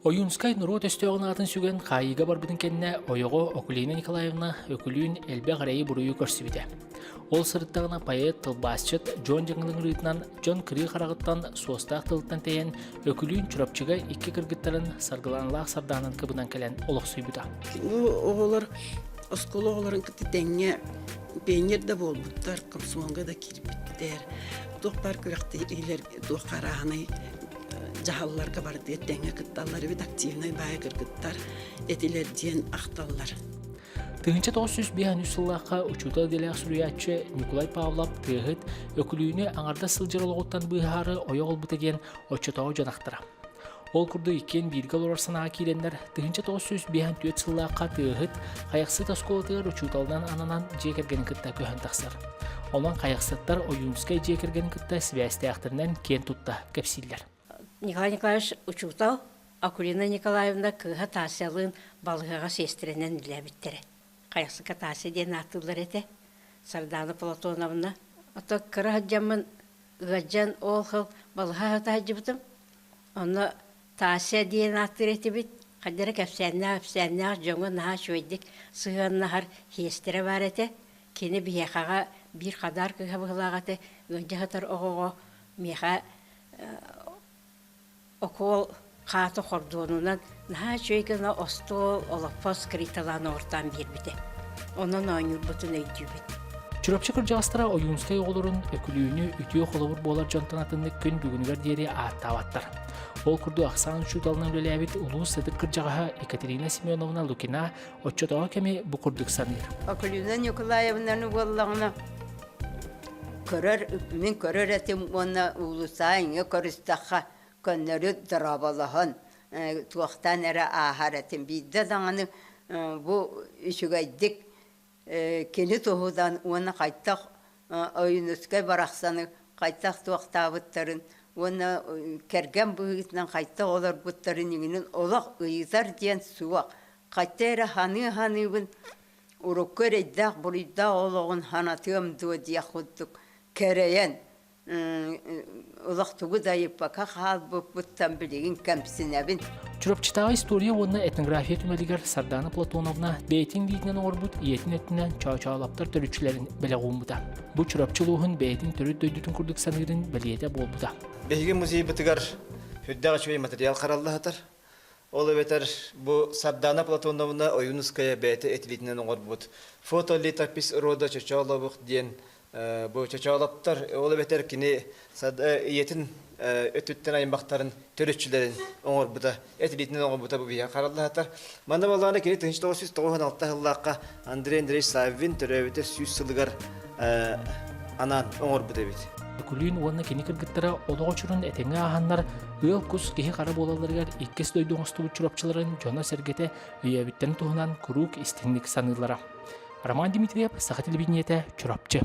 Ойуунскай норуот өстөөҕүн аатын сүгэн хаайыыга барбытын кэннэ ойоҕо Акулина Николаевна Өкүлүүн элбэх эрэйи-буруйу көрсүбүтэ. Ол сырыттаҕына поэт, тылбаасчыт Дьон Дьаҥылы ыҥырыытынан дьон кырыы хараҕыттан суостаах тылыттан тэйэн Өкүлүүн Чурапчыга икки кыргыттарын Саргыланалаах Сардаанан кыбынан кэлэн олохсуйбута. Бу оҕолор оскуола оҕолорун кытта тэҥҥэ пионер да буолбуттар, комсомолга да киирбиттэр. Туох баар күрэхтэһиилэр туох арааһынай дьаһалларга бардыа тэҥҥэ кытталлар эбит активнай баай кыргыттар этилэр диэн ахталлар. 1953 сыллаахха учуутал идэлээх суруйааччы Ньукулай Павлов тыаһыт Өкүлүүнү аҥардас сылдьар олоҕуттан быыһаары ойох ылбыта диэн оччотооҕу дьон ахтара. Ол курдук иккиэн бииргэ олорор санааҕа киирэннэр 1954 сыллаахха тыаһыт Хайахсыт оскуолатыгар учууталынан ананан дьиэ кэргэнин кытта көһөн тахсар. Онон Хайахсыттар Ойуунскай дьиэ кэргэнин кытта сибээстээхтэринэн киэн тутта кэпсииллэр. Николай Николаевич учуутал, Акулина Николаевна кыыһа Тасялыын балыыһаҕа сиэстэрэнэн үлэлээбиттэрэ. Хайахсыкка Тася диэн ааттыыллар этэ. Сардаана Платоновна. Ото кыра сылдьаммын ыалдьан ол сыл балыыһа сыта сылдьыбытым. Онно Тася диэн ааттыыр этибит. Хайда эрэ кэпсээннээх, ипсээннээх дьоҥҥо наһаа үчүгэйдик сыһыаннаһар сиэстэрэ баар этэ. Кини биһиэхэҕэ биир хадаар кыыһа быһыылаах этэ. Ыалдьа сытар оҕоҕо миэхэ окуол хаата хордуонунан наһаа үчүгэй гына остуол, олоппос криталаан оҥортоон биэрбитэ. Онон оонньуурбутун өйдүүбүт. Чурапчы кырдьаҕастара Ойуунскай оҕолорун Өкүлүүнү үтүө холобур буолар дьонтон атыннык күн бүгүнүгэр диэри ааттаабаттар. Ол курдук ахсаан учууталынан үлэлээбит улуус сытык кырдьаҕаһа Екатерина Семеновна Лукина оччотооҕу кэми бу курдук саныыр. Акулина Николаевнаны буоллаҕына көрөр, мин көрөр этим уонна уулусса иҥэ көрүстэххэ көннөрү дорооболоһон туохтаан эрэ ааһар этим. Биирдэ даҕаны бу үчүгэйдик кини туһудан уонна хайдах Ойуунускай барахсаны хайдах туохтаабыттарын уонна кэргэн быһыытынан хайдах олорбуттарын иҥинин олох ыйытар диэн суох. Хайта эрэ саныы-саныыбын урукку эрэйдээх-буруйдаах олоҕун санатыам дуо диэх курдук кэрэйэн олох тугу да ыйыппакка хаалбыппыттан билигин кэмсинэбин. Чурапчытааҕы история уонна этнография түмэлигэр Сардаана Платоновна бэйэтин илиитинэн оҥорбут ийэтин өттүнэн Чоочоолоптор төрүччүлэрин бэлэх ууммута. Бу Чурапчы улууһун бэйэтин төрүт дойдутун курдук саныырын бэлиэтэ буолбута. Биһиги музейбытыгар үрдээх үчүгэй материал харалла сытар. Ол эбэтэр бу Сардаана Платоновна Ойуунуская бэйэтэ этилиитинэн оҥорбут «Фотолитопись рода Чочооловых» диэн бу Чочоолоптор, ол эбэтэр кини ийэтин өттүттэн аймахтарын төрүччүлэрин оҥорбута, этилиитинэн оҥорбута бу биһиэхэ хараллаһатар. Манна буоллаҕына кини 1996 сыллаахха Андрей Андреевич Саввин төрөөбүтэ 100 сылыгар анаан оҥорбут эбит. Өкүлүүн уонна кини кыргыттара олох очурун этэҥҥэ ааһаннар, ыал-кус киһи-хара буолалларыгар иккис дойду оҥостубут чурапчыларын дьоно-сэргэтэ өйөөбүттэрин туһунан куруук истиҥник саныыллара. Роман Дмитриев, Саха телевидениетэ, Чурапчы.